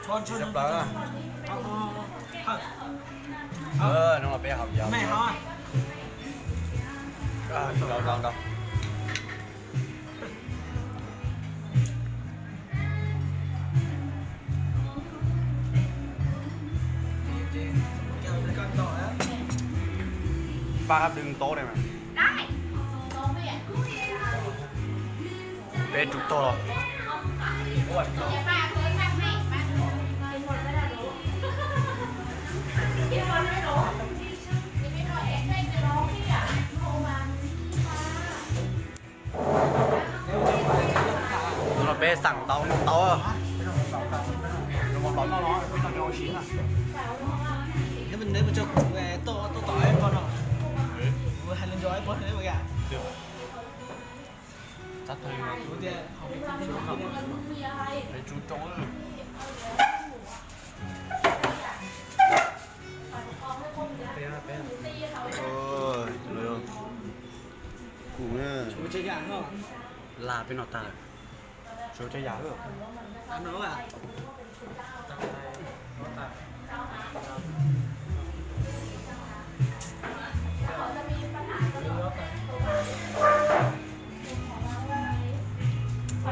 Tsis tshaj plaws. No peb haus yog. Pab hab đương tố đây mà. Peb rub tog los. Tus no peb xam tau noj tau. Txhob tau, peb tsum rau. Kuv, lag peb no tag lawm. Tsuav tsab yam.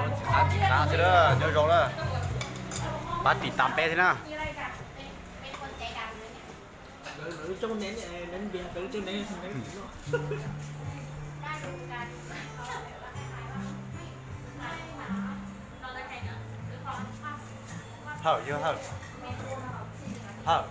Txiv qab, txiv qab xwb, nyob zoo na. Pab tim tas peb thiab na. Hawm, yog Hawm. Hawm.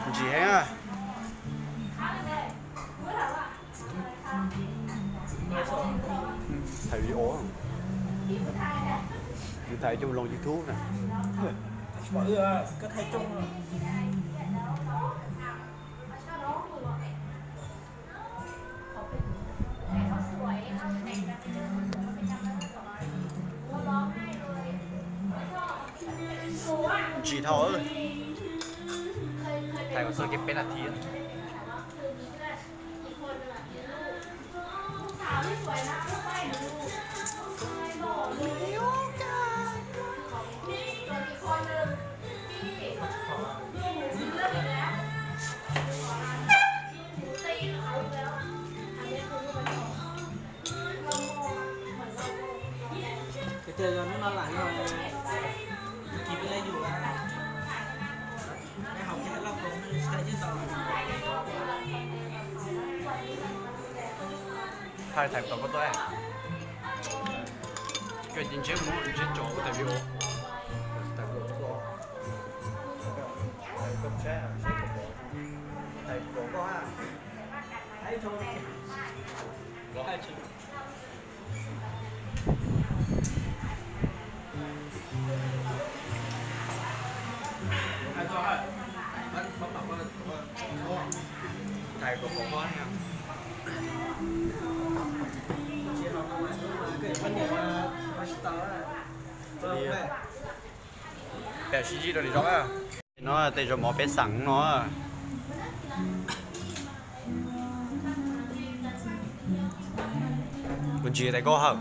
Ntsim heev na. Thaij video, kuv thaij coj los YouTube na. Ntsim dhau. Thaij kom txog kev peb nas this. Ces yog hnub no lam yog kis peb le yus, peb haus kiag laj koos tsis tau nyob tau. Thaij thaij tau koj tuaj, koj cia ntshe mus ntshe tso ua thaij video. Thaij kom pom koj na. Peb sib ntsib rau lwm zaus na. No tej zaum mov peb xeem no. Kuv ntsis tais koj hawm.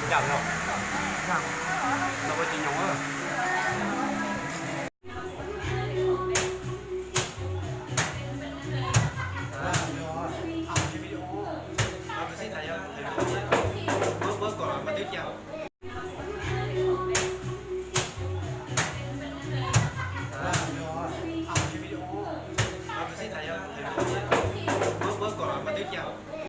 Nyob no, no ua tsis nyoos.